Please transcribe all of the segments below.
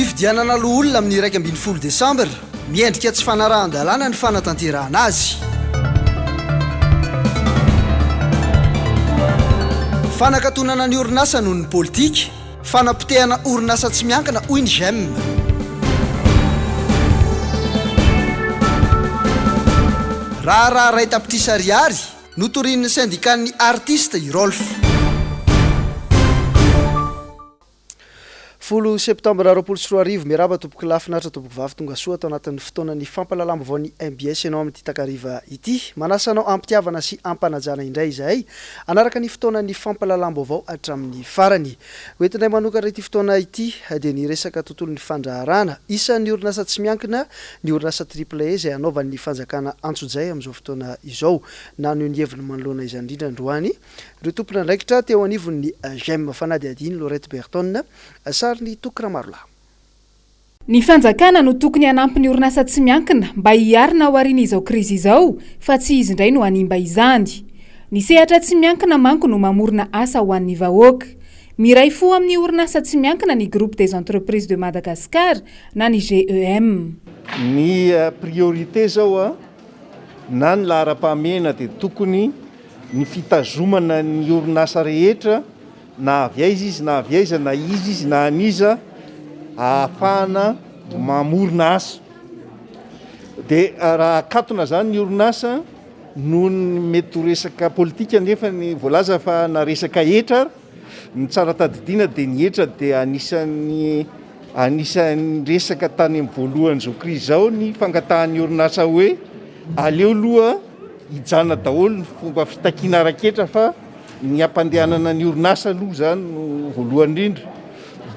Fifidianana loholona amin'ny 11 desambra, miendrika tsy fanarahan-dalàna ny fanatanterahana azy. Fanakatonana ny orinasa noho ny politika, fanapotehana orinasa tsy miankina hoy ny Gem. Raharaha iray tapitrisa ariary notorian'ny sendikan'ny artista i Rolf. Folo septambra 2020, Miarahaba tompoko lahy finaritra tompoko vavy tonga soa ato anatin'ny fotoanan'ny fampahalalam-baovaon'ny mbs ianao amin'ity takariva ity. Manasa anao am-pitiavana sy am-panajana indray izahay hanaraka ny fotoanan'ny fampahalalam-baovao hatramin'ny farany. Ho entinay manokana ity fotoana ity dia ny resaka tontolon'ny fandraharahana. Isan'ny orinasa tsy miankina ny orinasa Triple E izay hanaovan'ny fanjakana antsojay amin'izao fotoana izao. Naneho ny heviny manoloana izany indrindra androany Ireo tompon'andraikitra teo anivon'ny Gem fanadihadian'i Laurette Berton, sarin'i Toky Ramarolahy. Ny fanjakana no tokony hanampy ny orinasa tsy miankina mba hiarina aorian'izao krizy izao fa tsy izy indray no hanimba izany. Ny sehatra tsy miankina manko no mamorona asa ho an'ny vahoaka. Miray fo amin'ny orinasa tsy miankina ny Groupe des Entreprises de Madagascar na ny GEM. Ny priorité zao na ny laharam-pahamehana dia tokony ny fitazomana ny orinasa rehetra na avy aiza izy na avy aiza na iza izy na an'iza ahafahana mamorona asa. Dia raha akatona zany ny orinasa noho ny mety ho resaka politika nefa ny voalaza fa na resaka hetra ary, ny tsara tadidiana dia ny hetra dia anisan'ny anisan'ny resaka tany amin'ny voalohan'izao krizy izao ny fangatahan'ny orinasa hoe aleo aloha Hijanona daholo ny fomba fitakiana ara-ketra fa ny hampandehanana ny orinasa aloha izany no voalohany indrindra.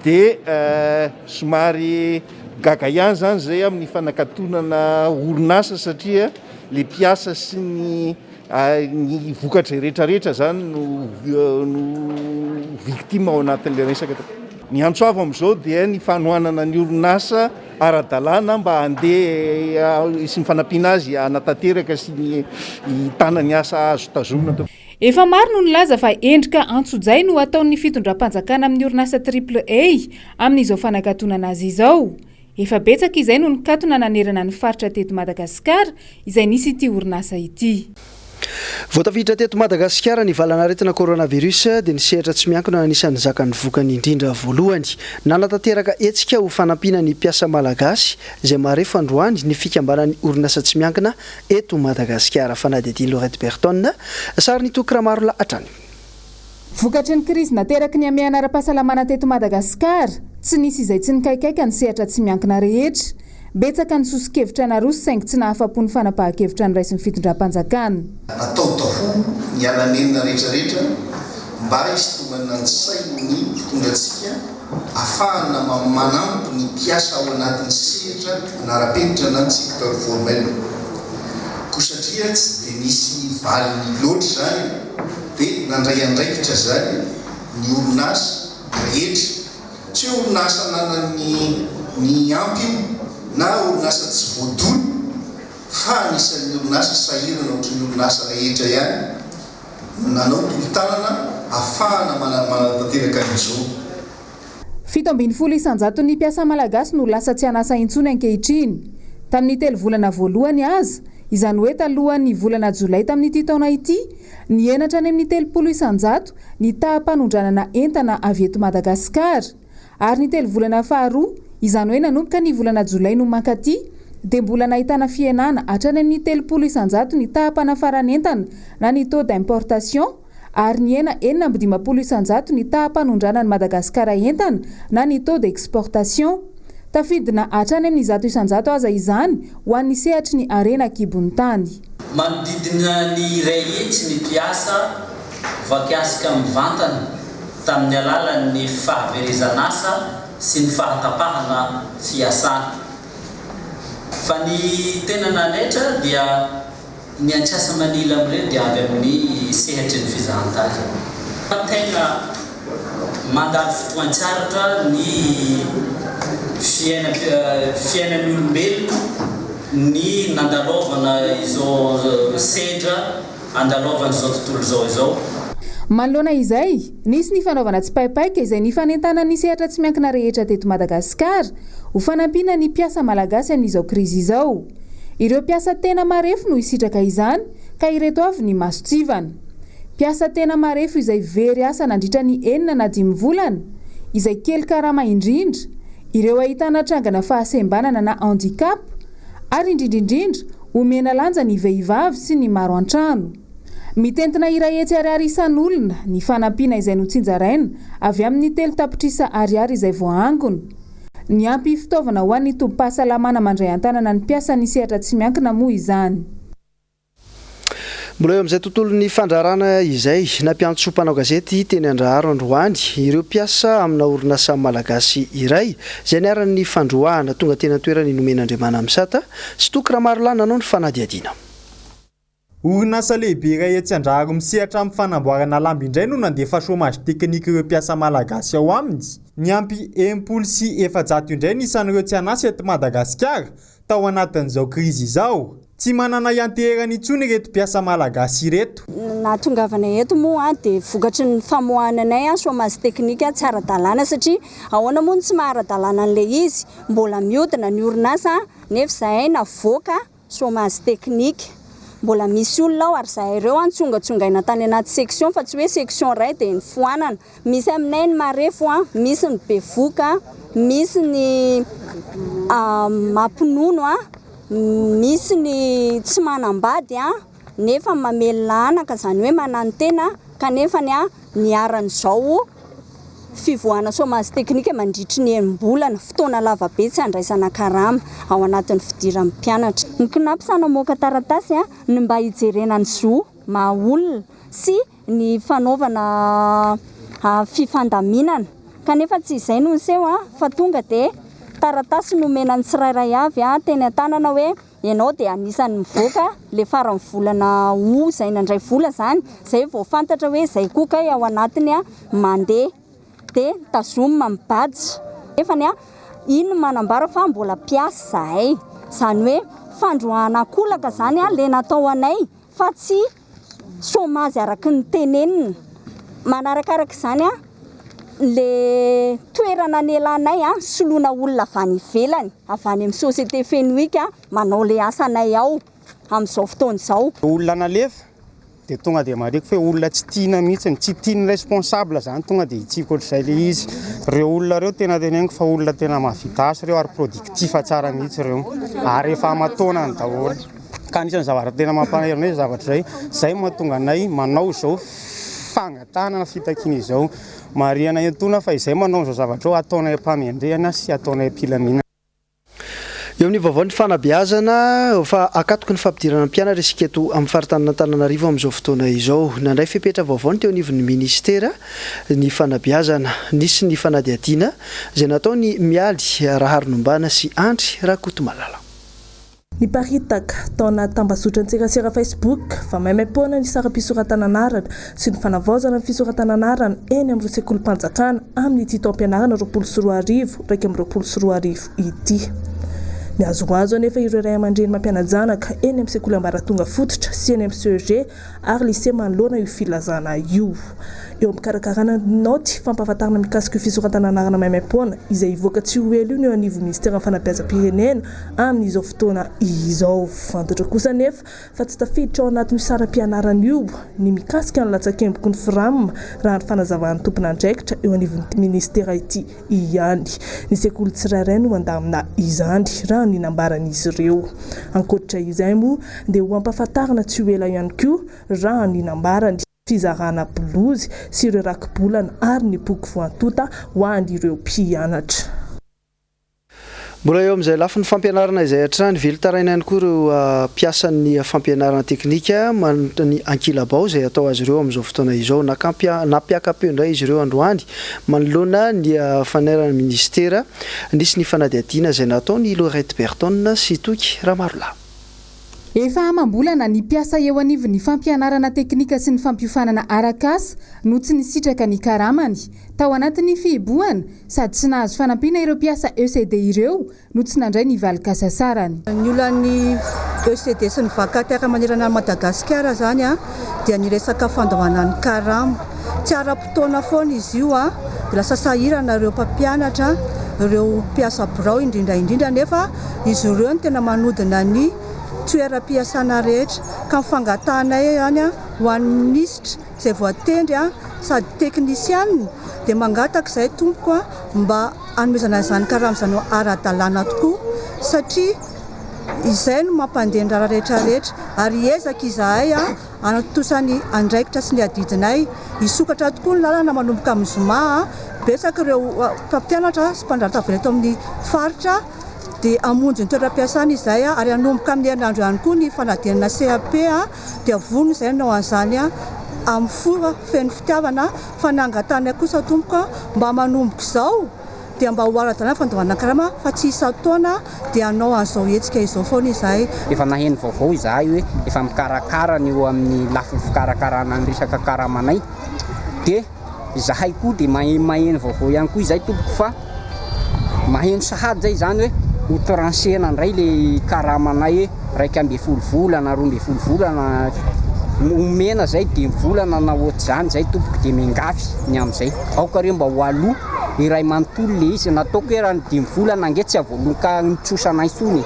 Dia somary gaga ihany izany izay amin'ny fanakatonana orinasa satria ilay mpiasa sy ny ny vokatra rehetrarehetra izany no no victime ao anatin'ilay resaka. Ny antso avo amin'izao dia ny fanohanana ny orinasa ara-dalàna mba handeha sy ny fanampiana azy hanatanteraka sy ny hitana ny asa azo tazomina. Efa maro no nilaza fa endrika antsojay no ataon'ny fitondram-panjakana amin'ny orinasa Triple A amin'izao fanakatonana azy izao. Efa betsaka izay no nikatona nanerana ny faritra teto Madagasikara izay nisy ity orinasa ity. Vao tafiditra teto Madagasikara ny valanaretina coronavirus dia ny sehatra tsy miankina no anisan'ny nizaka ny vokany indrindra voalohany. Nanatanteraka hetsika ho fanampiana ny mpiasa malagasy izay marefo androany ny fikambanan'ny orinasa tsy miankina eto Madagasikara. Fanadihadian'i Laurette Berton, sarin'i Toky Ramarolahy hatrany. Vokatry ny krizy nateraky ny hamehana ara-pahasalamana teto Madagasikara, tsy nisy izay tsy nikaikaika ny sehatra tsy miankina rehetra. Betsaka ny soso-kevitra naroso saingy tsy nahafa-po ny fanapahan-kevitra noraisin'ny fitondram-panjakana. Natao daholo ny ala-nenina rehetrarehetra mba hisintomana ny sain'ny mpitondra antsika afahana manampy ny mpiasa ao anatin'ny sehatra manara-penitra na ny secteur formel. Koa satria tsy dia nisy valiny loatra izany dia nandray andraikitra izany ny orinasa rehetra, tsy hoe orinasa ananan'ny ny ampy io na orinasa tsy voadona fa anisan'ny orinasa sahirana ohatran'ny orinasa rehetra ihany no nanao tolo-tanana afahana manatanteraka ny zo. 17 isan-jaton'ny mpiasa malagasy no lasa tsy an'asa intsony ankehitriny. Tamin'ny telo volana voalohany aza, izany hoe talohan'ny volana jolay tamin'ity taona ity, nihena hatrany amin'ny 30% ny taham-panondranana entana avy eto Madagasikara. Ary ny telo volana faharoa, izany hoe nanomboka ny volana jolay no mankaty, dia mbola nahitana fihenana hatrany amin'ny 30% ny taham-panafaran'entana na ny taux d'importation, ary nihena 56% ny taham-panondranan'i Madagasikara entana na ny taux d'exportation. Tafidina hatrany amin'ny 100% aza izany ho an'ny sehatry ny harena an-kibon'ny tany. Manodidina ny 100 ny mpiasa voakasika mivantana tamin'ny alalan'ny fahaverezan'asa sy ny fahatapahana fiasana. Fa ny tena nanaitra dia Ny antsasa-manila amin'ireo dia avy amin'ny sehatry ny fizahantany. Tegna mandalo fotoan-tsarotra ny fiainan'ny olombelona ny nandalaovana izao sedra andalovan'izao tontolo izao izao. Manoloana izay, nisy ny fanaovana tsipaipaika izay nifanentanan'ny sehatra tsy miankina rehetra teto Madagasikara ho fanampiana ny mpiasa malagasy amin'izao krizy izao. Ireo mpiasa tena marefo no hisitraka izany ka ireto avy ny mason-tsivana. Mpiasa tena marefo izay very asa nandritra ny enina na dimy volana, izay kely karama indrindra, ireo ahitana trangana fahasembanana na handicap, ary indrindra indrindra omena lanja ny vehivavy sy ny maro an-trano. Mitentina 100 ariary isan'olona ny fanampiana izay notsinjaraina avy amin'ny 3 tapitrisa ariary izay voaangona. Niampy fitaovana ho an'ny tobim-pahasalamana mandray an-tanana ny mpiasan'ny sehatra tsy miankina moa izany. Mbola eo amin'izay tontolon'ny fandraharahana izay, nampiantso mpanao gazety teny Andraharo androany ireo mpiasa amina orinasa malagasy iray izay niharan'ny fandroahana. Tonga teny an-toerana i Nomenandriamana Misata sy Toky Ramarolahy nanao ny fanadihadiana. Orinasa lehibe iray etsy Andraharo misehatra amin'ny fanamboarana lamba indray no nandefa chômage technique ireo mpiasa malagasy ao aminy. Niampy 460 indray ny isan'ireo tsy an'asa eto Madagasikara tao anatin'izao krizy izao. Tsy manana ianteherana intsony ireto mpiasa malagasy ireto. Nahatongavana eto moa dia vokatry ny famoahana anay chômage technique tsy ara-dalàna satria ahoana moa no tsy maha-ara-dalàna an'ilay izy, mbola miodina ny orinasa nefa izahay navoaka chômage technique. Mbola misy olona ao ary izahay ireo nitsongatsongaina tany anaty section fa tsy hoe section iray dia nifoanana. Misy aminay ny marefo, misy ny bevoka, misy ny mampinono, misy ny tsy manambady nefa mamelona anaka, izany hoe mananotena kanefa niharan'izao fivoahana chômage technique mandritry ny enim-bolana, fotoana lavabe tsy andraisana karama ao anatin'ny fidiran'ny mpianatra. Ny CNaPS namoaka taratasy ny mba hijerena ny zo maha olona sy ny fanaovana fifandaminana kanefa tsy izay no niseho fa tonga dia taratasy nomena ny tsirairay avy teny an-tanana hoe ianao dia anisan'ny mivoaka le faran'ny volana août izay nandray vola izany, izay vao fantatra hoe izay koa kay ao anatiny mandeha dia tazomina ny badge nefa iny no manambara fa mbola mpiasa izahay, izany hoe fandroahana ankolaka izany le natao anay fa tsy chômage araka ny tenenina. Manarakaraka izany le toerana nelanay soloina olona avy any ivelany, avy any amin'ny société Fenwick manao le asanay ao amin'izao fotoana izao. Olona nalefa dia tonga dia mariko fa hoe olona tsy tiana mihitsy, tsy tian'ny responsable zany tonga dia hitsiko ohatr'izay le izy. Ireo olona ireo tena teneniko fa olona tena mahavita asa ireo ary productif tsara mihitsy ireo ary efa aman-taonany daholo. Ka anisan'ny zavatra tena mampalahelo anay zavatra izay, izay mahatonga anay manao izao fangatahana na fitakiana izao. Marihana etoana fa izay manao izao zavatra izao ataonay am-pahamendrehana sy ataonay am-pilaminana. Eo amin'ny vaovaon'ny fanabeazana, fa akatoky ny fampidirana mpianatra isika eto amin'ny faritanin'Antananarivo amin'izao fotoana izao. Nandray fepetra vaovao ny teo anivon'ny minisitera ny fanabeazana. Nisy ny fanadihadiana izay nataon'i Mialy Raharinombana sy Andry Rakotomalala. Niparitaka tao anaty tambazotran-tserasera Facebook fa maimaimpoana ny saram-pisoratana anarana sy ny fanavaozana ny fisoratana anarana eny amin'ireo sekolim-panjakana amin'ity taom-pianarana 2020/2021 ity. Mihazohazo anefa ireo ray aman-dreny mampiana-janaka eny amin'ny sekoly ambaratonga fototra sy eny amin'ny CEG ary lycée manoloana io filazana io. Eo am-pikarakarana ny naoty fampahafantarana mikasika io fisoratana anarana maimaimpoana izay hivoaka tsy ho ela io ny eo anivon'ny minisiteran'ny fanabeazam-pirenena amin'izao fotoana izao. Fantatra kosa anefa fa tsy tafiditra ao anatin'io saram-pianarana io ny mikasika ny latsakemboky ny Fram raha ny fanazavan'ny tompon'andraikitra eo anivon'ity minisitera ity ihany. Ny sekoly tsirairay no mandamina izany raha ny nambaran'izy ireo. Ankoatra izay moa dia ho ampahafantarina tsy ho ela ihany koa raha ny nambarany, fizarana bolozy sy ireo rakibolana ary ny boky voantota ho an'ireo mpianatra. Mbola eo amin'izay lafiny fampianarana izay hatrany, velon-taraina ihany koa ireo mpiasan'ny fampianarana teknika ny ankilabao izay atao azy ireo amin'izao fotoana izao. Nampiaka-peo indray izy ireo androany manoloana ny fanairan'ny minisitera. Nisy ny fanadihadiana izay nataon'i Laurette Berton sy Toky Ramarolahy. Efa amam-bolana ny mpiasa eo anivon'ny fampianarana teknika sy ny fampiofanana arak'asa no tsy nisitraka ny karamany. Tao anatin'ny fihibohana, sady tsy nahazo fanampiana ireo mpiasa ECD ireo no tsy nandray ny valin-kasasarany. Ny olan'ny ECD sy ny vacataire manerana an'i Madagasikara izany dia ny resaka fandoavana ny karama. Tsy ara-potoana foana izy io dia lasa sahirana ireo mpampianatra, ireo mpiasa birao indrindra indrindra nefa izy ireo no tena manodina ny toeram-piasana rehetra. Ka ny fangatahanay izany ho an'ny minisitra izay voatendry sady teknisianina dia mangataka izahay tompoko mba hanomezana izany karama izany ho ara-dalàna tokoa satria izay no mampandeha ny raharaha rehetra rehetra ary hiezaka izahay hanatontosa ny andraikitra sy ny adidinay. Hisokatra tokoa ny lalana manomboka amin'ny zoma. Betsaka ireo mpampianatra sy mpandraharaha tavela eto amin'ny faritra dia hamonjy ny toeram-piasana izahay ary hanomboka amin'ny herinandro ihany koa ny fanadinana CAP dia vonona izahay hanao an'izany amin'ny fo feno fitiavana fa ny angatahanay kosa tompoko mba manomboka izao dia mba ho ara-dalàna ny fandoavana karama fa tsy isan-taona dia hanao an'izao hetsika izao foana izahay. Efa naheno vaovao izahay hoe efa mikarakara ny eo amin'ny lafiny fikarakarana ny resaka karamanay dia Izahay koa dia maheno vaovao ihany koa izay tompoko fa maheno sahady zay izany hoe ho trancher-na indray le karamanay hoe 11 volana, 12 volana, omena zay dimy volana na ohatr'izany zay tompoko dia miangavy ny amin'izay. Aoka re mba ho aloa iray manontolo le izy, nataoko hoe raha ny dimy volana ange tsy havoaloka ny trosanay intsony e!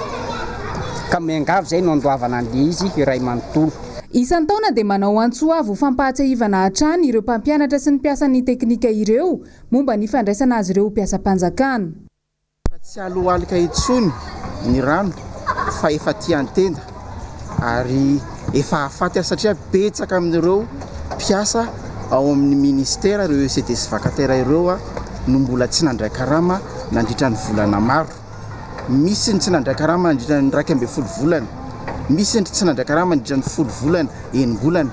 Ka miangavy zay no andoavana an'le izy iray manontolo. Isan-taona dia manao antso avo ho fampahatsiahivana hatrany ireo mpampianatra sy ny mpiasan'ny teknika ireo momba ny fandraisana azy ireo ho mpiasam-panjakana. Efa tsy alohalika intsony ny rano fa efa aty an-tenda ary efa hahafaty azy satria betsaka amin'ireo mpiasa ao amin'ny ministera, ireo ECD sy vacataires ireo no mbola tsy nandray karama nandritra ny volana maro. Misy ny tsy nandray karama nandritra ny 11 volana, misy ny tsy nandray karama nandritra ny folo volana, enim-bolana.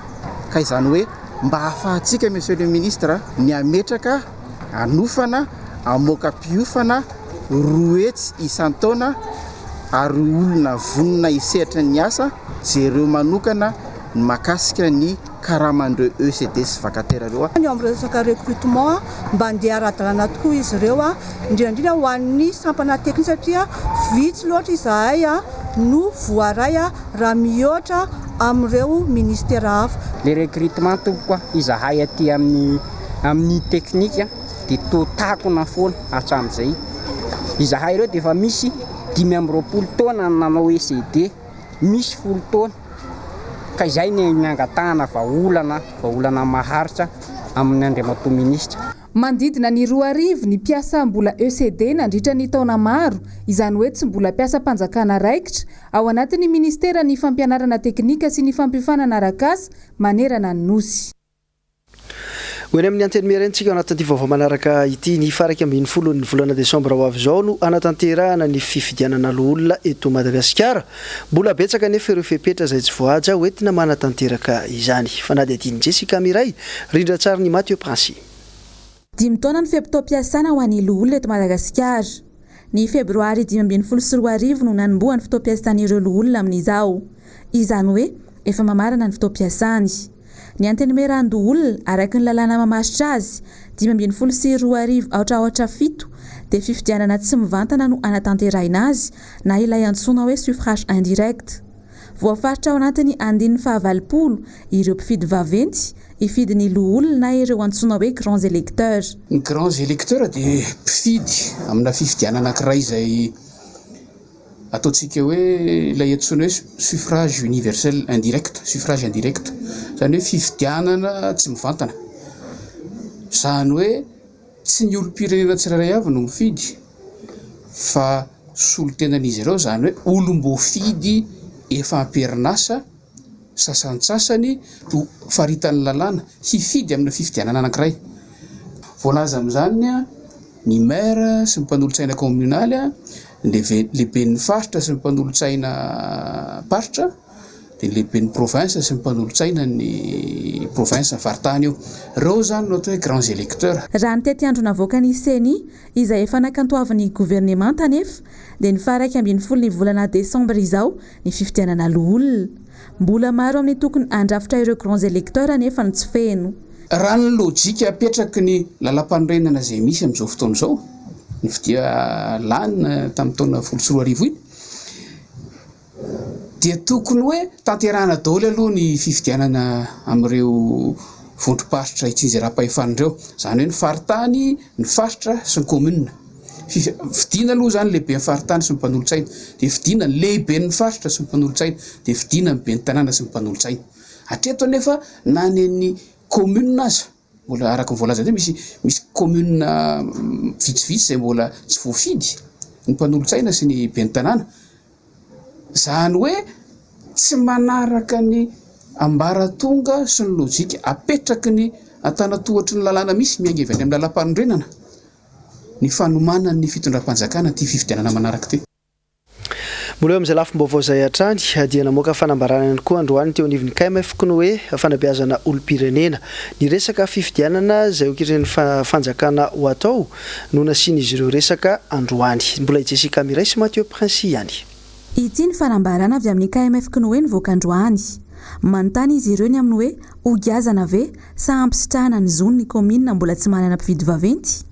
Ka izany hoe mba ahafahantsika Monsieur le Ministre ny hametraka hanofana, hamoaka mpiofana 200 isan-taona ary olona vonona hisehatra ny asa, jereo manokana ny mahakasika ny karaman'ireo ECD sy vacataires ireo. Ny eo amin'ny resaka recrutement, mba handeha ara-dalàna tokoa izy ireo, indrindra indrindra ho an'ny sampana teknika satria vitsy loatra izahay no voaray raha mihoatra amin'ireo ministera hafa. Le recrutement tompoko a, izahay aty amin'ny amin'ny teknika dia toa takona foana hatramin'izay. Izahay ireo dia efa misy 25 taona nanao ECD, misy folo taona. Ka izay ny nangatahana vahaolana, vahaolana maharitra amin'ny Andriamatoa Minisitra. Manodidina ny 2000 ny mpiasa mbola ECD nandritra ny taona maro, izany hoe tsy mbola mpiasam-panjakana raikitra, ao anatin'ny Ministeran'ny Fampianarana Teknika sy ny Fampiofanana arak'asa manerana ny Nosy. Ho eny amin'ny Antenimiera eny tsika ao anatin'ity vaovao manaraka ity. Ny faha 11 ny volana desambra ho avy izao no hanatanterahana ny fifidianana loholona eto Madagasikara. Mbola betsaka anefa ireo fepetra izay tsy voahaja hoentina manatanteraka izany. Fanadihadian'i Jessica Miray, rindran-tsarin'i Mathieu Princi. Dimy taona ny fe-potoam-piasana ho an'ny loholona eto Madagasikara. Ny febroary 2015 no nanombohan'ny fotoam-piasan'ireo loholona amin'izao. Izany hoe efa mamarana ny fotoam-piasany. Ny Antenimierandoholona, araka ny lalàna mamaritra azy, 2015 aotra aotra fito, dia fifidianana tsy mivantana no anatanterahina azy na ilay antsoina hoe suffrage indirect. Voafaritra ao anatin'ny andininy fahavalopolo ireo mpifidy vaventy hifidy ny loholona na ireo antsoina hoe grands électeurs. Ny grands électeurs dia mpifidy amina fifidianana anankiray izay ataontsika hoe ilay antsoina hoe suffrage universel indirect, suffrage indirect, izany hoe fifidianana tsy mivantana, izany hoe tsy ny olom-pirenena tsirairay avy no mifidy fa solontenan'izy ireo, izany hoe olom-boafidy efa am-perinasa sasantsasany no faritan'ny lalàna hifidy amina fifidianana anankiray. Voalaza amin'izany ny maire sy ny mpanolotsaina kaominaly, ny lehiben'ny faritra sy ny mpanolotsaina paritra, dia ny lehiben'ny province sy ny mpanolotsaina ny province, ny faritany io. Ireo izany no atao hoe grands électeurs. Raha ny tetiandro navoakan'ny Ceni, izay efa nakantoavin'ny governemanta anefa, dia ny faha 11 ny volana desambra izao ny fifidianana loholona. Mbola maro amin'ny tokony handrafitra ireo grands électeurs anefa no tsy feno. Raha ny lojika apetraky ny lalampanorenana izay misy amin'izao fotoana izao, ny fitia lany tamin'ny taona 2010 iny, dia tokony hoe tanterahana daholo aloha ny fifidianana amin'ireo. vondrom-paritra itsinjaram-pahefana ireo, izany hoe ny faritany, ny faritra sy ny kaominina. Fidiana aloha izany ny lehiben'ny faritany sy ny mpanolotsaina, dia fidiana ny lehiben'ny faritra sy ny mpanolotsaina, dia fidiana ny ben'ny tanàna sy ny mpanolotsaina. Hatreto anefa na any amin'ny kaominina aza, mbola araka ny voalaza teo, misy misy kaominina vitsivitsy izay mbola tsy voafidy ny mpanolotsaina sy ny ben'ny tanàna. Izany hoe tsy manaraka ny ambaratonga sy ny lojika apetraky ny antanatohatry ny lalàna misy miainga avy any amin'ny lalàmpanorenana ny fanomanan'ny fitondram-panjakana ity fifidianana manaraka ity. Mbola eo amin'izay lafim-baovao izay hatrany dia namoaka fanambarana ihany koa androany teo anivon'ny KMF Cnoe fanabeazana olom-pirenena. Ny resaka fifidianana izay hokirin'ny fanjakana ho atao no nasian'izy ireo resaka androany. Mbola i Jessica Miray sy Mathieu Prince ihany. Ity ny fanambarana avy amin'ny KMF Cnoe nivoaka androany. Manontany izy ireo ny amin'ny hoe hogiazana ve sa hampisitrahana ny zony ny kaominina mbola tsy manana mpividy vaventy?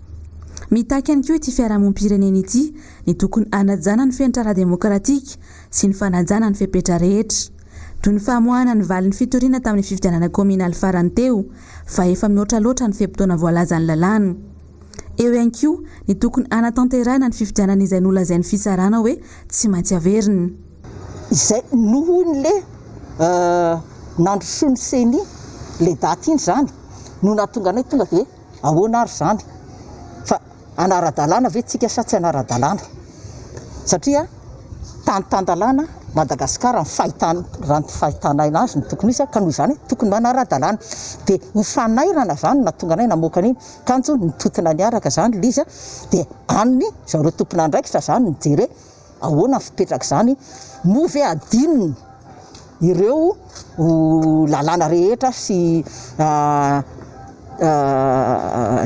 Mitaky ihany koa ity fiarahamonim-pirenena ity ny tokony hanajana ny fenitra ara-demokratika sy ny fanajana ny fepetra rehetra. Toy ny famoahana ny valin'ny fitoriana tamin'ny fifidianana kaominaly farany teo fa efa mihoatra loatra ny fe-potoana voalazan'ny lalàna. Eo ihany koa ny tokony hanatanterahina ny fifidianana izay nolazain'ny fitsarana hoe tsy maintsy averina. Izay nohon'ny le nandrosoan'ny ceni le daty iny izany no nahatonga anay tonga dia ahoana ary izany fa hanara-dalàna ve tsika sa tsy hanara-dalàna satria tany tan-dalàna Madagasikara ny fahitana raha ny fahitanay azy no tokony ho izy ka noho izany tokony manara-dalàna dia ho fanairana izany no nahatonga anay namoaka an'iny kanjo nitontona niaraka izany ilay izy dia any zareo tompon'andraikitra izany nijery hoe Ahoana ny fipetrak'izany? Moa ve adinony ireo lalàna rehetra sy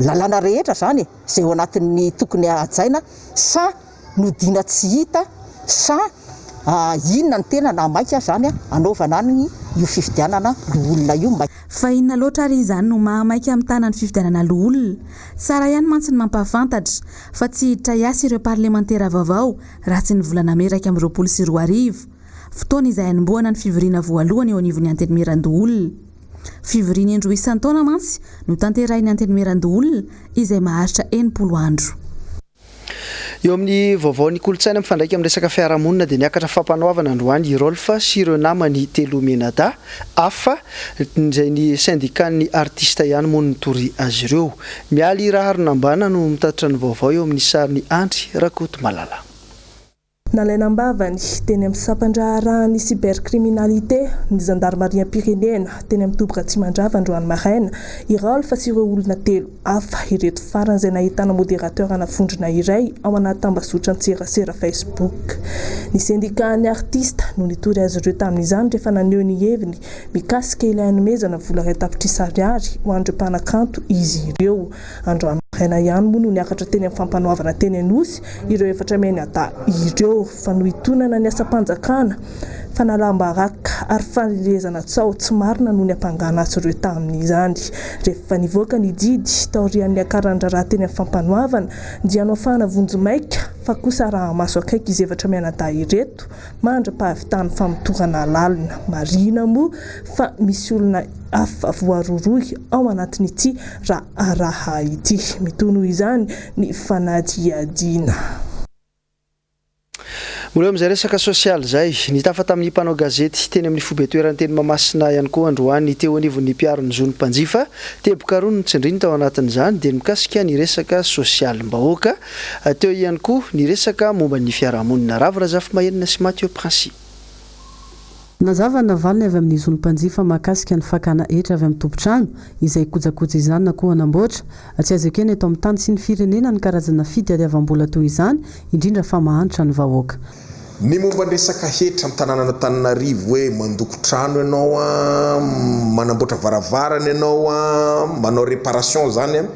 lalàna rehetra izany e, izay ao anatin'ny tokony hajaina sa nodiana tsy hita sa inona no tena nahamaika izany hanaovana any io fifidianana loholona io? Fa inona loatra ary izany no mahamaika mitana ny fifidianana loholona? Tsara ihany mantsy ny mampahafantatra fa tsy hiditra hiasa ireo parlemantera vaovao raha tsy ny volana mey 2021, fotoana izay hanombohana ny fivoriana voalohany eo anivon'ny Antenimierandoholona. Fivoriana indroa isan-taona mantsy no tanterahin'ny Antenimierandoholona izay maharitra 60 andro. Eo amin'ny vaovaon'ny kolontsaina mifandraika amin'ny resaka fiarahamonina dia niakatra fampanoavana androany i Rolf sy ireo namany telo mianadahy hafa izay ny sendikan'ny artista ihany moa no nitory azy ireo. Mialy Raharinambana no mitatitra ny vaovao eo amin'ny sarin'i Andry Rakotomalala. Nalaina am-bavany teny amin'ny sampan-draharahan'ny cybercriminalité ny zandarimariam-pirenena teny amin'ny toby Ratsimandrava androany maraina i Ralph sy ireo olona telo hafa ireto farany izay nahitana modérateur ana vondrona iray ao anaty tambazotran-tserasera Facebook. Ny sendikan'ny artista no nitory azy ireo tamin'izany rehefa naneho ny heviny mikasika ilay hanomezana vola iray tapitrisa ariary ho an'ireo mpanakanto izy ireo. Androany maraina ihany moa no niakatra teny amin'ny fampanoavana teny Anosy ireo efatra mianadahy ireo. Fanohintohinana ny asam-panjakana, fanalam-baraka ary fanelezana tsaho tsy marina no niampangana azy ireo tamin'izany. Rehefa nivoaka ny didy, taorian'ny niakaran'ny raharaha teny amin'ny fampanoavana, dia noafahana vonjimaika fa kosa araha-maso akaiky izy efatra mianadahy ireto mandra-pahavitan'ny famotorana lalina. Marihina moa fa misy olona hafa voarohirohy ao anatin'ity raharaha ity. Mitohy noho izany ny fanadihadiana. Mbola eo amin'izay resaka sosialy izay, nitafa tamin'ny mpanao gazety teny amin'ny foibe-toerany teny Mahamasina ihany koa androany teo anivon'ny mpiaro ny zon'ny mpanjifa, teboka roa no notsindriny tao anatin'izany dia ny mikasika ny resaka sosialim-bahoaka, teo ihany koa ny resaka momba ny fiarahamonina. Ravo Razafimahenina sy Mathieu Princi. Nazava ny navaliny avy amin'ny zon'ny mpanjifa mahakasika ny fakana hetra avy amin'ny tompon-trano, izay hikojakoja izany na koa hanamboatra. Tsy azo ekena eto amin'ny tany sy ny firenena ny karazana fitadiavam-bola toy izany, indrindra fa mahantra ny vahoaka. Ny momba ny resaka hetra amin'ny tanànan'Antananarivo hoe mandoko trano ianao an, manamboatra varavarana ianao an, manao réparation izany an,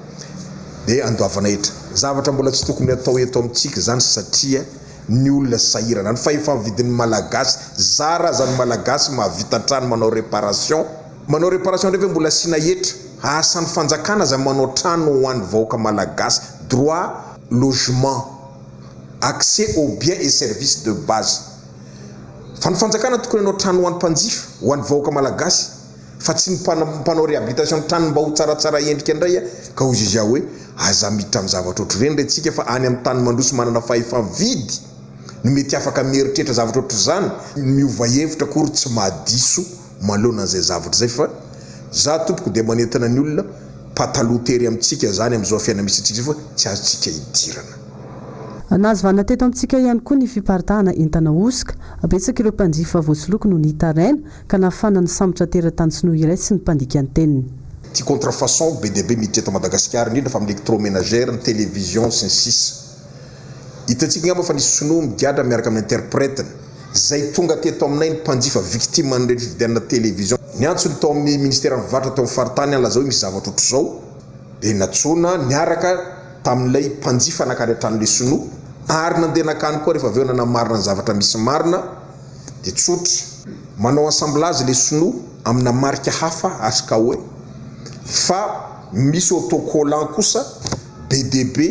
dia andoavana hetra. Zavatra mbola tsy tokony hatao eto amintsika izany satria ny olona sahirana. Ny fahefa-mividin'ny Malagasy, zara aza ny Malagasy mahavita trano manao réparation. Manao réparation indray ve mbola asiana hetra? Asan'ny fanjakana aza manao trano ho an'ny vahoaka Malagasy. Droit logement, accès aux biens et services de base. Fa ny fanjakana tokony hanao trano ho an'ny mpanjifa, ho an'ny vahoaka Malagasy. Fa tsy ny mpanao réhabilitation ny tranony mba ho tsaratsara endrika indray ka hoy izy hoe aza miditra amin'ny zavatra ohatr'ireny re tsika fa any amin'ny tany mandroso manana fahefa-mividy no mety afaka mieritreritra zavatra ohatr'izany, miova hevitra akory tsy mahadiso manoloana an'izay zavatra izay fa za tompoko dia manentana ny olona pataloha tery amintsika zany amin'izao fiainana misy antsika izao fa tsy azontsika idirana. Nahazo vahana teto amintsika ihany koa ny fiparitahana entana hosoka. Betsaka ireo mpanjifa voasoloky no nitaraina ka nahafahana nisambotra teratany sinoa iray sy ny mpandika ny teniny. Ty contrefaçon be dia be miditra eto Madagasikara indrindra fa amin'ny electroménager, ny télévision sy ny sisa Hitantsika angamba fa nisy sinoa migadra miaraka amin'ny interprète-ny. Zay tonga teto aminay ny mpanjifa victime an'ireny fividianana télévision. Niantso ny tao amin'ny ministeran'ny varotra teo amin'ny faritany aho nilaza hoe misy zavatra ohatr'izao dia nantsoina niaraka tamin'ilay mpanjifa nankany an-tranon'ilay sinoa ary nandeha nankany koa rehefa avy eo nanamarina ny zavatra misy marina dia tsotra. Manao assemblage ilay sinoa amina marika hafa HKOE fa misy autocollant kosa be dia be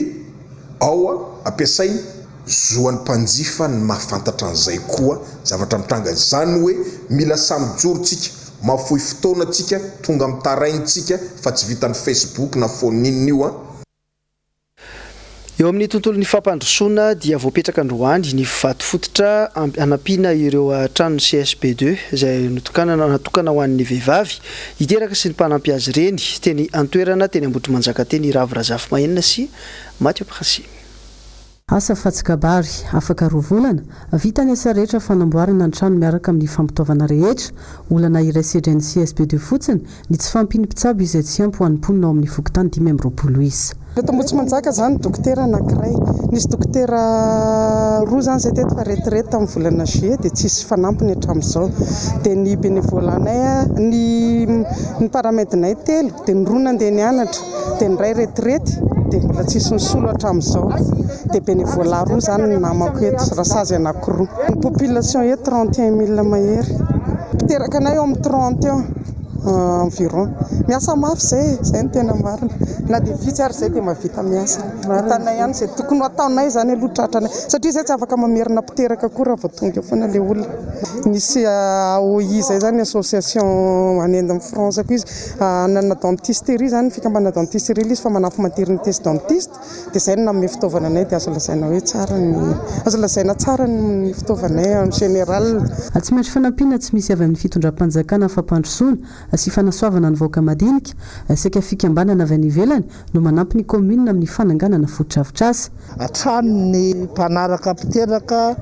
ao ampiasainy, zoan'ny mpanjifa ny mahafantatra an'izay koa zavatra mitranga, izany hoe mila samy mijoro tsika, mahafoy fotoana tsika, tonga mitaraina tsika fa tsy vitan'ny facebook na phone inona io an. Eo amin'ny tontolon'ny fampandrosoana dia voapetraka androany ny vato fototra hanampiana ireo tranon'ny CSB ii izay notokanana natokana ho an'ny vehivavy hiteraka sy ny mpanampy azy ireny teny an-toerana teny Ambohitrimanjaka teny i Ravo Razafimahenina sy Mathieu Princi. Asa fa tsy kabary. Afaka roa volana, vita ny asa rehetra fanamboarana ny trano miaraka amin'ny fampitaovana rehetra. Olana iray sedrain'ny CSB ii fotsiny, ny tsy fahampian'ny mpitsabo izay tsy ampy ho an'ny mponina ao amin'ny fokontany 25 isa. Eto Ambohitrimanjaka izany dokotera anankiray. Nisy dokotera roa izany izay teto fa retraite tamin'ny volana juillet dia tsisy fanampiny hatramin'izao. Dia ny bénévolat-nay, ny ny paramed-nay telo dia ny roa nandeha nianatra dia ny iray retraite dia mbola tsisy nisolo hatramin'izao. Dia bénévolat roa izany ny namako eto, rasazy anankiroa. Ny population eto 31000 mahery. Mpiteraka anay eo amin'ny 30 eo. Environ. Miasa mafy izay e, izay no tena marina. Na dia vitsy ary izay dia mahavita miasa. Vitanay ihany izay tokony ho ataonay izany aloha tratranay. Satria izay tsy afaka mamerina mpiteraka koa raha vao tonga eo foana ilay olona. Misy AOI izay izany, association any amin'ny France koa izy. Hanana dentisterie izany, fikambanana dentisterie ilay izy fa manafy maternité sy dentiste. Dia izay no nanome fitaovana anay dia azo lazaina hoe tsara ny, azo lazaina tsara ny fitaovanay en général. Tsy maintsy fanampiana tsy misy avy amin'ny fitondram-panjakana fampandrosoana sy fanasoavana ny vahoaka madinika, saika fikambanana avy any ivelany no manampy ny kaominina amin'ny fananganana fotodrafitrasa. Hatrany ny mpanaraka mpiteraka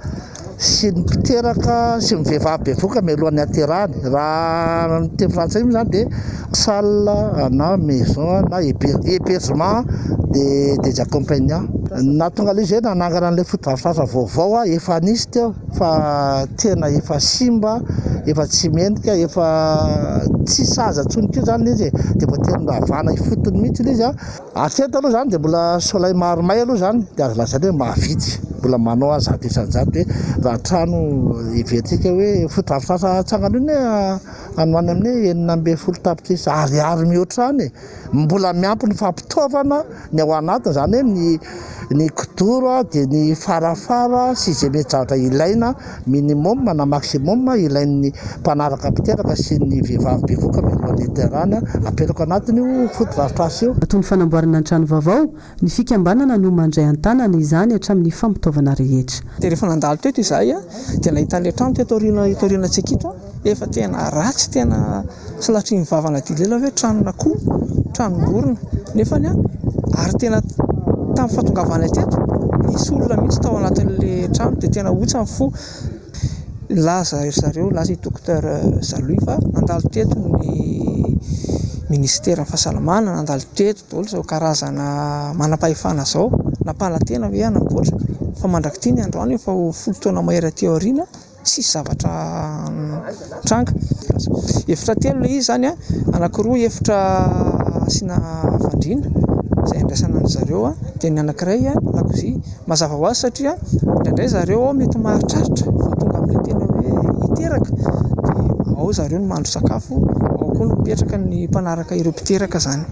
sy ny mpiteraka sy ny vehivavy bevohoka mialohan'ny haterahany. Raha ny teny frantsay moa izany dia salle na maison na hébergement des des accompagnants. Ny nahatonga an'ilay izy hoe nanangana an'ilay fotodrafitrasa vaovao aho efa nisy teo fa tena efa simba, efa tsy mendrika, efa tsy sahaza intsony koa izany ilay izy e, dia voatery noravana ifotony mihitsy ilay izy an. Hatreto aloha izany dia mbola soleil maromay aloha izany dia azo lazaina hoe mahavitsy, mbola manao azy 100% hoe raha trano heverintsika hoe fotodrafitrasa atsangana io anie any ho any amin'ny hoe 16 tapitrisa ariary mihoatra any e, mbola miampy ny fampitaovana ny ao anatiny izany hoe ny ny kidoro dia ny farafara sy izay mety zavatra ilaina minimum na maximum ilain'ny mpanaraka mpiteraka sy ny vehivavy bevoka mialohan'ny hiterahany apetraka anatin'io fotodrafitrasa io. Toy ny fanamboarana ny trano vaovao, ny fikambanana no mandray an-tanana izany hatramin'ny fampitaovana rehetra. Dia rehefa nandalo teto izahay dia nahita an'ilay trano teto aoriana eto aorianantsika ito, efa tena ratsy, tena salatrin'ny vava nadio lela hoe tranon'akoho, tranom-borona, nefany ary tena tamin'ny fahatongavanay teto nisy olona mihitsy tao anatin'ilay trano dia tena hotsa ny fo. Nilaza ry zareo, nilaza i Docteur Zalohy fa nandalo teto ny ministeran'ny fahasalamana, nandalo teto daholo izao karazana manam-pahefana izao, nampanantena hoe hanamboatra fa mandrak'ity ny androany efa ho folo taona mahery aty aoriana tsisy zavatra nitranga. Efitra telo ilay izy izany an, anankiroa efitra asiana fandriana izay andraisana an-dry zareo dia ny anankiray lakozia. Mazava ho azy satria indraindray zareo ao mety maharitraritra vao tonga amin'ilay tena hoe hiteraka dia ao zareo no mahandro sakafo, ao koa no mipetraka ny mpanaraka ireo mpiteraka izany.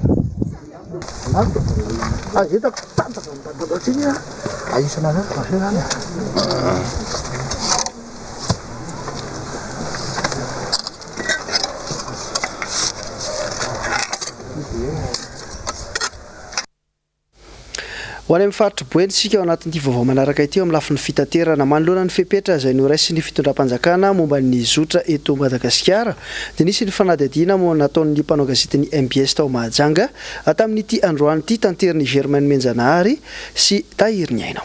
Ho any amin'ny faritr'i Boeny isika ao anatin'ity vaovao manaraka ity eo amin'ny lafiny fitaterana. Manoloana ny fepetra izay noraisin'ny fitondram-panjakana momba ny zotra eto Madagasikara dia nisy ny fanadihadiana nataon'ny mpanao gazetin'ny mbs tao Mahajanga tamin'ity androany ity tanterin'i Germain Nomenjanahary sy Tahiriniaina.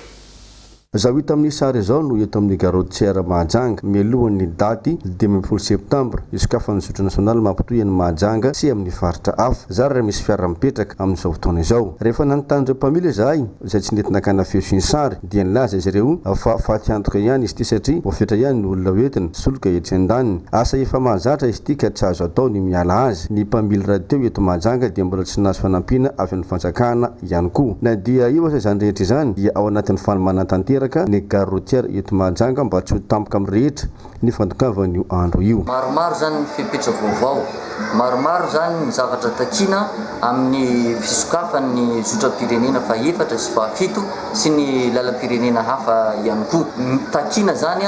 Izao hita amin'ny sary izao no eto amin'ny Gare Routière Mahajanga, mialohan'ny daty 15 septambra, hisokafan'ny zotra nasionaly mampitohy an'i Mahajanga sy amin'ny faritra hafa. Zara raha misy fiara mipetraka amin'izao fotoana izao. Rehefa nanontany ireo mpamily izahay, izay tsy nety nakana feo sy ny sary, dia nilaza izy ireo fa faty antoka ihany izy ity satria voafetra ihany ny olona hoentina, solika etsy andaniny. Asa efa mahazatra izy ity ka tsy azo atao ny miala azy. Ny mpamily rahateo eto Mahajanga dia mbola tsy nahazo fanampiana avy amin'ny fanjakana. ihany koa. Na dia eo aza izany rehetra izany dia ao anatin'ny fanomanana tanteraka ny gare routière eto Mahajanga mba tsy ho tampoka amin'ny rehetra ny fandokavan'io andro io. Maromaro izany ny fepetra vaovao, maromaro izany ny zavatra takiana amin'ny fisokafan'ny zotram-pirenena fahefatra sy fahafito sy ny lalam-pirenena hafa ihany koa. Takiana izany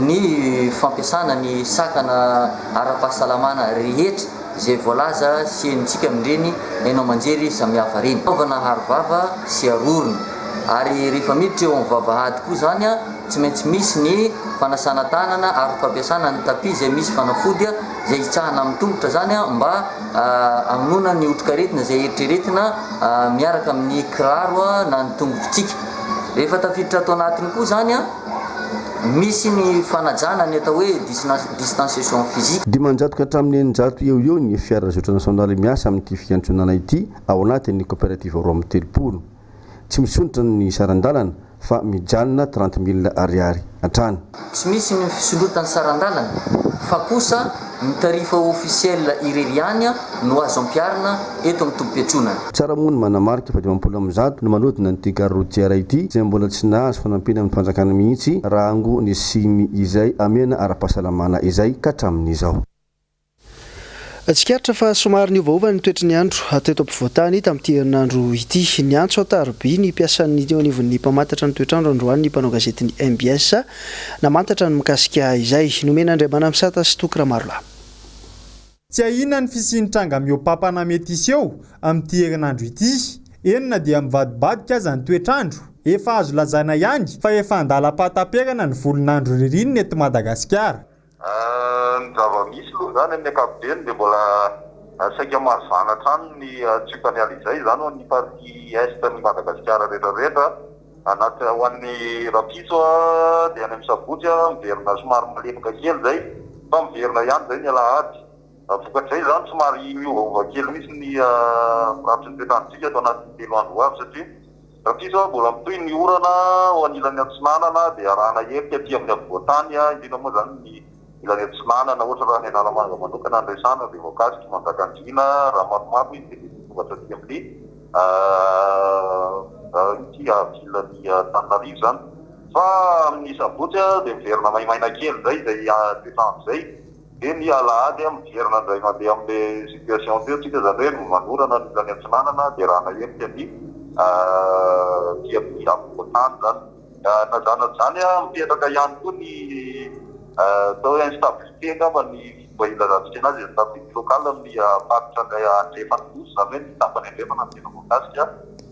ny fampiasana ny sakana ara-pahasalamana rehetra. Izay voalaza sy henontsika amin'ireny haino aman-jery samihafa ireny. Fitaovana aro-vava sy aro-orona. Ary rehefa miditra eo amin'ny vavahady koa izany, tsy maintsy misy ny fanasana tanana ary fampiasana ny tapis izay misy fanafody izay hitsahana amin'ny tongotra izany mba hamonoana ny otrikaretina izay eritreretina miaraka amin'ny kiraro na ny tongotritsika. Rehefa tafiditra ato anatiny koa izany, Misy ny fanajana ny atao hoe distanciation physique. 500 ka hatramin'ny 600 eo ho eo ny fiara zotra nasionaly miasa amin'ity fiantsonana ity ao anatin'ny koperativa 32. Tsy misondrotra ny saran-dalana fa mijanona 30 mille ariary hatrany. Tsy misy ny fisondrotan'ny saran-dalana fa kosa ny tarif officiel irery ihany no azo ampiharina eto amin'ny tobim-piantsonana. Tsara moa ny manamarika fa 150 no manodina an'ity gare routière ity izay mbola tsy nahazo fanampiana amin'ny fanjakana mihitsy raha ango ny siny izay amena ara-pahasalamana izay ka hatramin'izao. Tsikaritra fa somary niovaova ny toetry ny andro teto ampovoan-tany tamin'ity herinandro ity. Niantso an-taroby ny mpiasan'ny teo anivon'ny mpamantatra ny toetr'andro androany ny mpanao gazetin'ny mbs namantatra ny mikasika izay. Nomena Andriamanamisata sy Toky Ramarolahy. Tsy ahiana ny fisian'ny tranga mihoa-papana mety hiseho amin'ity herinandro ity. Eny na dia mivadibadika aza ny toetr'andro, efa azo lazaina ihany fa efa an-dalam-pahataperana ny volon'andro ririnina eto Madagasikara. Ny zava-misy aloha izany amin'ny ankapobeny dia mbola saika mahazana hatrany ny tsiokan'ny alizay izany ho an'ny partie est n'i Madagasikara rehetra rehetra. Anaty ho an'ny rahampitso dia any amin'ny sabotsy miverina somary malefaka kely izay fa miverina ihany izay ny alahady. Vokatr'izay izany somary miovaova kely mihitsy ny firafitry ny toetr'androntsika ato anatin'ny 3 andro ho avy satria rahampitso mbola mitohy ny orana ho an'ny ilany atsinanana dia arahana herika aty amin'ny afovoan-tany indrindra moa izany ny ilany atsinanana ohatra raha ny Analamanga manokana no resahana dia voakasiky Manjakandriana raha maromaro izy dia mety ho tonga hatraty amin'ny ity ville ny Antananarivo izany fa amin'ny sabotsy dia miverina maimaina kely indray izay toetr'andro izay. Dia ny alahady miverina indray mandeha amin'ilay situation teo tsika, izany hoe manorana ny ilany atsinanana dia raha naherika ny aty amin'ny afovoan-tany izany. Na izany na izany mipetraka ihany koa ny atao hoe instabilité angamba ny fomba ilazantsika anazy, instabilité locale amin'ny faritra andrefan'ny nosy, izany hoe ny tapany andrefana no tena voakasika,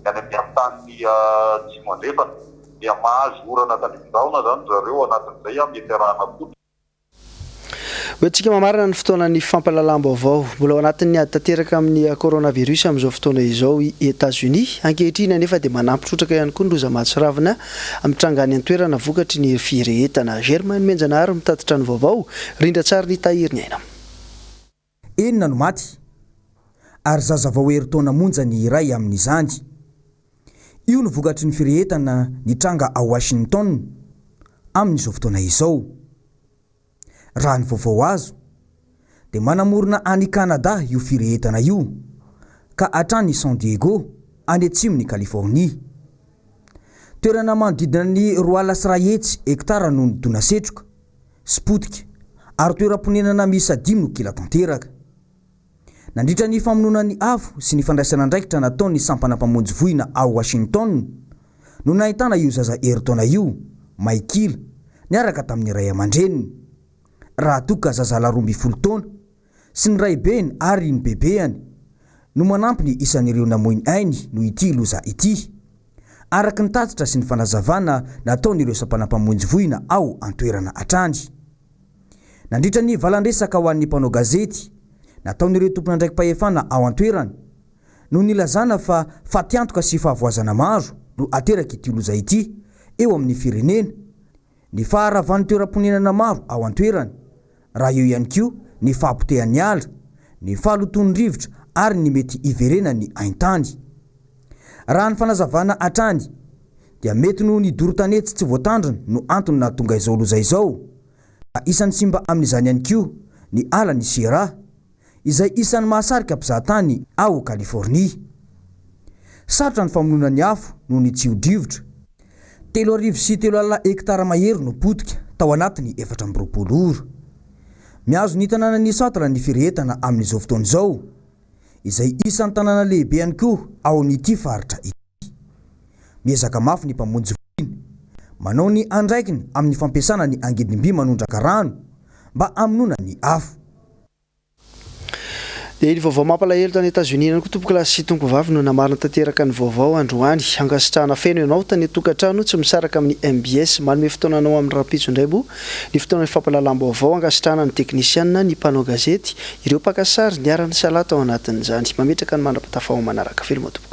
ny any amin'ny ampitahan'ny atsimo andrefana dia mahazo orana tandrifin-drahona izany ry zareo anatin'izay mety arahana koa. Hoentintsika mamarana ny fotoanan'ny fampahalalam-baovao. Mbola ao anatin'ny ady tanteraka amin'ny coronavirus amin'izao fotoana izao i Etazonia. Ankehitriny anefa dia manampy trotraka ihany koa ny loza mahatsiravina mitranga any an-toerana vokatry ny firehetana. Germain Nomenjanahary mitatitra ny vaovao, rindran-tsarin'i Tahiry Ny Aina. Enina no maty, ary zaza vao herintaona monja ny iray amin'izany. Io no vokatry ny firehetana nitranga ao Washington amin'izao fotoana izao. Raha ny vaovao azo, dia manamorona an'i Canada io firehetana io, ka hatrany San Diego, any atsimon'i Californie. Toerana manodidina ny 102 hektara no nidona setroka sy potika ary toeram-ponenana miisa dimy no kila tanteraka. Nandritra ny famonoana ny afo sy ny fandraisana andraikitra nataon'ny sampana mpamonjy voina ao Washington no nahitana io zaza herintaona io may kila niaraka tamin'ny ray aman-dreniny. Raha toa ka zazalahy 12 taona sy ny raibeny ary ny bebeany no manampy ny isan'ireo namoy ny ainy noho ity loza ity. araka ny tatitra sy ny fanazavana nataon'ireo sampana mpamonjy voina ao an-toerana hatrany. Nandritra ny valan-dresaka ho an'ny mpanao gazety nataon'ireo tompon'andraiki-pahefana ao an-toerana no nilazana fa fatiantoka sy fahavoazana maro no aterak'ity loza ity eo amin'ny firenena, ny faharavan'ny toeram-ponenana maro ao an-toerana, raha eo ihany koa ny fahapotehan'ny ala, ny fahalotoan'ny rivotra ary ny mety hiverenan'ny haintany. Raha ny fanazavana hatrany dia mety noho ny doro tanety tsy voatandrina no antony nahatonga izao loza izao, ka isan'ny simba amin'izany ihany koa ny alan'i Sierra, izay isan'ny mahasarika mpizahatany ao Californie. Sarotra ny famonoana ny afo noho ny tsio-drivotra. 33 alina hektara mahery no potika tao anatin'ny 24 ora. Mihazo ny tanànan'i Centre ny firehetana amin'izao fotoana izao, izay isan'ny tanàna lehibe ihany koa ao amin'ity faritra ity. Miezaka mafy ny mpamonjy voina, manao ny andraikiny amin'ny fampiasana ny angidim-by manondraka rano mba hamonoana ny afo. Dia ny vaovao mampalahelo tany Etazonia ihany koa tompokolahy sy tompokovavy no namarina tanteraka ny vaovao androany. Ankasitrahana feno ianao tany an-tokantrano tsy misaraka amin'ny mbs. Manome fotoana anao amin'ny rahampitso indray moa ny fotoanan'ny fampahalalam-baovao. Ankasitrahana ny teknisianina, ny mpanao gazety, ireo mpaka sary niara-nisalahy tao anatin'izany. Mametraka ny mandra-patafaho manaraka. Veloma tompoko.